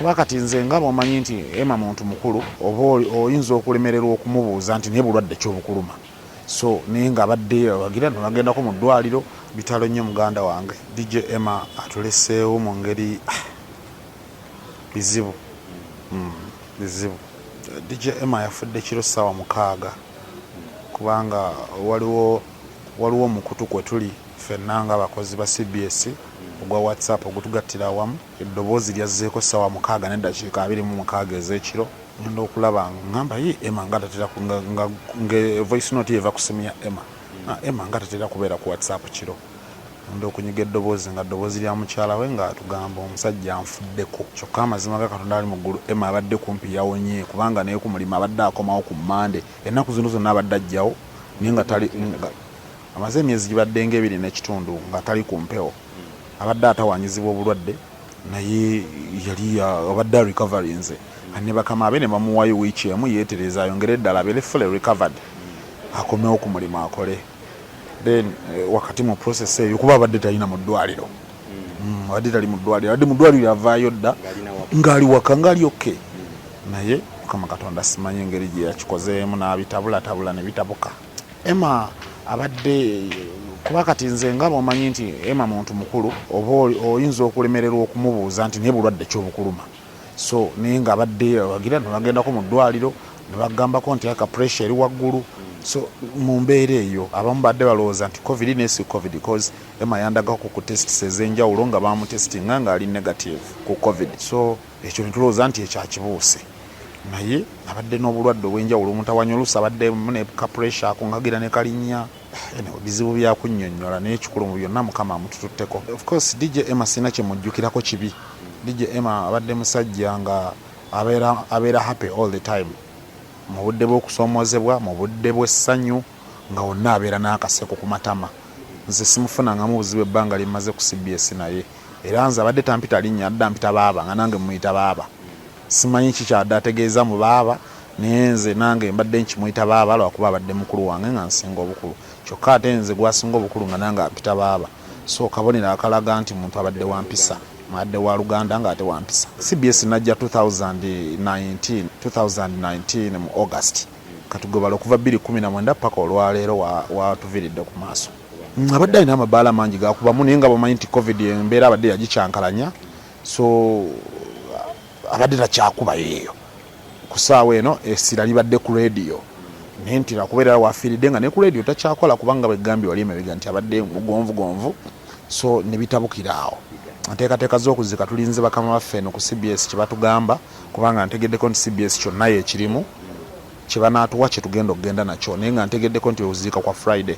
Kuba kati nze nga bw'omanyi nti Emma muntu mukulu, oba oyinza okulemererwa okumubuuza nti naye bulwadde ki obukuluma. So naye nga abadde awagira nebagendako mu ddwaliro. Bitalo nnyo muganda wange. DJ Emma atuleseewo mu ngeri bizibu, bizibu. DJ Emma yafudde kiro ssaawa 6 kubanga waliwo waliwo omukutu kwe tuli ffenna ng'abakozi ba CBS ogwa WhatsApp ogutugattira awamu. Eddoboozi lyazzeeko ssaawa 6:26 ez'ekiro. Ngenda okulaba ngamba ye Emma nga tatera nga nga voice note eva ku simu ya Emma. Emma nga tatera kubeera ku WhatsApp kiro. Ngenda okunyiga eddoboozi nga ddoboozi lya mukyala we ng'atugamba omusajja anfuddeko. Kyokka amazima ga Katonda ali mu ggulu, Emma abadde kumpi yawonye kubanga naye ku mulimu abadde akomawo ku Mmande. Ennaku zino zonna abadde ajjawo naye nga tali nga amaze emyezi gibadde ng'ebiri n'ekitundu nga tali ku mpewo. Abadde atawaanyizibwa obulwadde naye yali abadde arecoverinze ne bakama be ne bamuwayo wiiki emu yeetereeze ayongere eddala abeere fully recovered akomewo ku mulimu akole. Then wakati mu process eyo kuba abadde talina mu ddwaliro, abadde tali mu ddwaliro, abadde mu ddwaliro avaayo dda ng'ali waka ng'ali okay, naye Mukama Katonda simanyi engeri gye yakikozeemu n'abitabulatabula ne bitabuka. Emma abadde kuba kati nze nga bw'omanyi nti Emma muntu mukulu, oba oyinza okulemererwa okumubuuza nti naye bulwadde ki obukuluma. So naye nga abadde awagira nebagendako mu ddwaliro ne bagambako nti aka pressure eri waggulu. So mu mbeera eyo abamu badde balowooza nti COVID, naye si COVID, cause Emma yandagako ku tests ez'enjawulo nga bamutestinga ng'ali negative ku COVID. So ekyo ne tulowooza nti ekyo akibuuse, naye abadde n'obulwadde obw'enjawulo omutawanya, oluusi abadde ne ka pressure ako ngagira ne kalinnya. Anyway, bizibu bya kunnyonnyola, naye ekikulu mu byonna Mukama amutututteko. Of course DJ Emma sirina kye mujjukirako kibi. DJ Emma abadde musajja nga abeera happy all the time, mu budde bw'okusoomoozebwa, mu budde bw'essanyu, nga wonna abeera n'akaseko ku matama. Nze simufunangamu buzibu ebbanga lye mmaze ku CBS naye, era nze abadde tampita linnya, adde ampita baaba, nga nange muyita baaba. Simanyi ki kyadde ategeeza mu baaba, naye nze nange mbadde nkimuyita baaba lwakuba abadde mukulu wange nga nsinga obukulu, kyokka ate nze gwasinga obukulu nga nange ampita baaba. So kabonero akalaga nti muntu abadde wa mpisa, abadde wa luganda ng'ate wa mpisa. CBS najja 2019, 2019 mu August. Katugobala okuva 2019 paka olwaleero watuviiridde ku maaso. Abadde alina amabaala mangi gakubamu, naye nga bwomanyi nti COVID embeera abadde yagikyankalanya, so abadde takyakuba eyo ku ssaawa eno. Essira libadde ku radio, naye nti lwakubeera wafiiridde nga ne ku radio takyakola, kubanga bwegambye wali emabega nti abadde mugonvugonvu, so ne bitabukira awo. Enteekateeka z'okuzika tulinze bakama baffe eno ku CBS kye batugamba, kubanga ntegeddeko nti CBS kyonna yekirimu, kye banaatuwa kye tugenda okugenda nakyo, naye nga ntegeddeko nti okuziika kwa Friday.